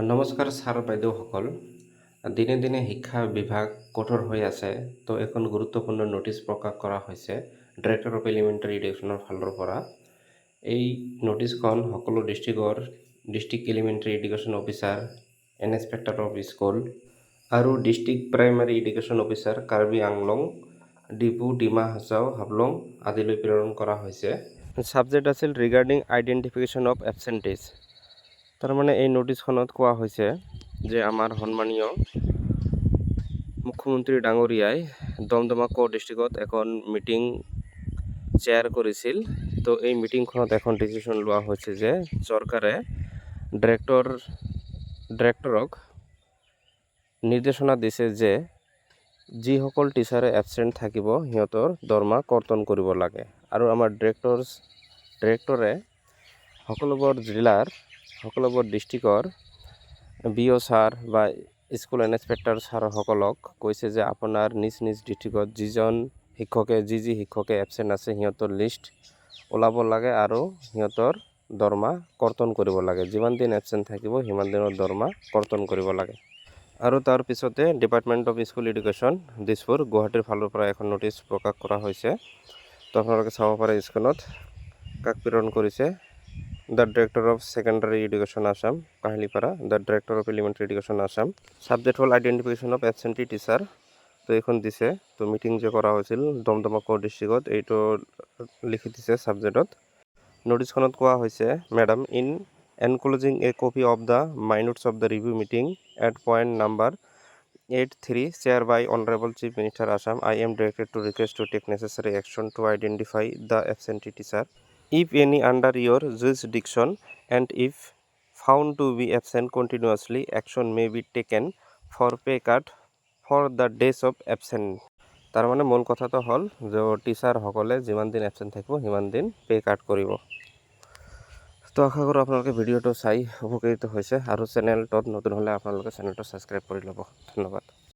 নমস্কাৰ ছাৰ বাইদেউসকল। দিনে দিনে শিক্ষা বিভাগ কঠোৰ হৈ আছে। তো এখন গুৰুত্বপূৰ্ণ ন'টিচ প্ৰকাশ কৰা হৈছে ডিৰেক্টৰ অফ এলিমেণ্টাৰী এডুকেশ্যনৰ ফালৰ পৰা। এই ন'টিচখন সকলো ডিষ্ট্ৰিক্টৰ District Elementary Education Officer, Inspector of School আৰু district primary education officer, Karbi Anglong, Diphu, Dima Hasao, Haflong আদিলৈ প্ৰেৰণ কৰা হৈছে। ছাবজেক্ট আছিল ৰিগাৰ্ডিং আইডেণ্টিফিকেশ্যন অফ এবচেণ্টিজ। তাৰমানে এই ন'টিচখনত কোৱা হৈছে যে আমাৰ সন্মানীয় মুখ্যমন্ত্ৰী ডাঙৰীয়াই দমদমা ক ডিষ্ট্ৰিক্টত এখন মিটিং চেয়াৰ কৰিছিল। তো এই মিটিংখনত এখন ডিচিশ্যন লোৱা হৈছে যে চৰকাৰে ডিৰেক্টৰক নিৰ্দেশনা দিছে যে যিসকল টিচাৰে এবচেণ্ট থাকিব, সিহঁতৰ দৰমহা কৰ্তন কৰিব লাগে। আৰু আমাৰ ডিৰেক্টৰে সকলোবোৰ জিলাৰ, সকলোবোৰ ডিষ্ট্ৰিক্টৰ বি অ' ছাৰ বা স্কুল ইনস্পেক্টৰ ছাৰসকলক কৈছে যে আপোনাৰ নিজ নিজ ডিষ্ট্ৰিক্টত যিজন শিক্ষকে, যি যি শিক্ষকে এবচেণ্ট আছে, সিহঁতৰ লিষ্ট ওলাব লাগে আৰু সিহঁতৰ দৰমহা কৰ্তন কৰিব লাগে। যিমান দিন এবচেণ্ট থাকিব, সিমান দিনৰ দৰমহা কৰ্তন কৰিব লাগে। আৰু তাৰ পিছতে department of school education, Dispur, গুৱাহাটীৰ ফালৰ পৰা এখন ন'টিচ প্ৰকাশ কৰা হৈছে। তো আপোনালোকে চাব পাৰে স্ক্ৰীণত কাক প্ৰেৰণ কৰিছে। The Director of Secondary Education, Assam, Kahilipara, the Director of Elementary Education, Assam. Subject হ'ল আইডেণ্টিফিকেশ্যন অফ এবচেণ্টি টিচাৰ। তো এইখন দিছে। তো মিটিং যে কৰা হৈছিল দমদমা ক ডিষ্ট্ৰিক্টত, এইটো লিখি দিছে ছাবজেক্টত। ন'টিচখনত কোৱা হৈছে, "Madam, in enclosing a copy of the minutes of the review meeting at point number 83 chair by Honorable Chief Minister, Assam, I am directed to request to take necessary action to identify the absentee teacher, if any, under your jurisdiction, and if found to be absent continuously, action may be taken for pay cut for the days of absent." তাৰমানে মূল কথাটো হ'ল যে টিচাৰসকলে যিমান দিন absent থাকিব, সিমান দিন পে' কাট কৰিব। তো আশা কৰোঁ আপোনালোকে ভিডিঅ'টো চাই উপকৃত হৈছে আৰু চেনেলটোত নতুন হ'লে আপোনালোকে চেনেলটো ছাবস্ক্ৰাইব কৰি ল'ব। ধন্যবাদ।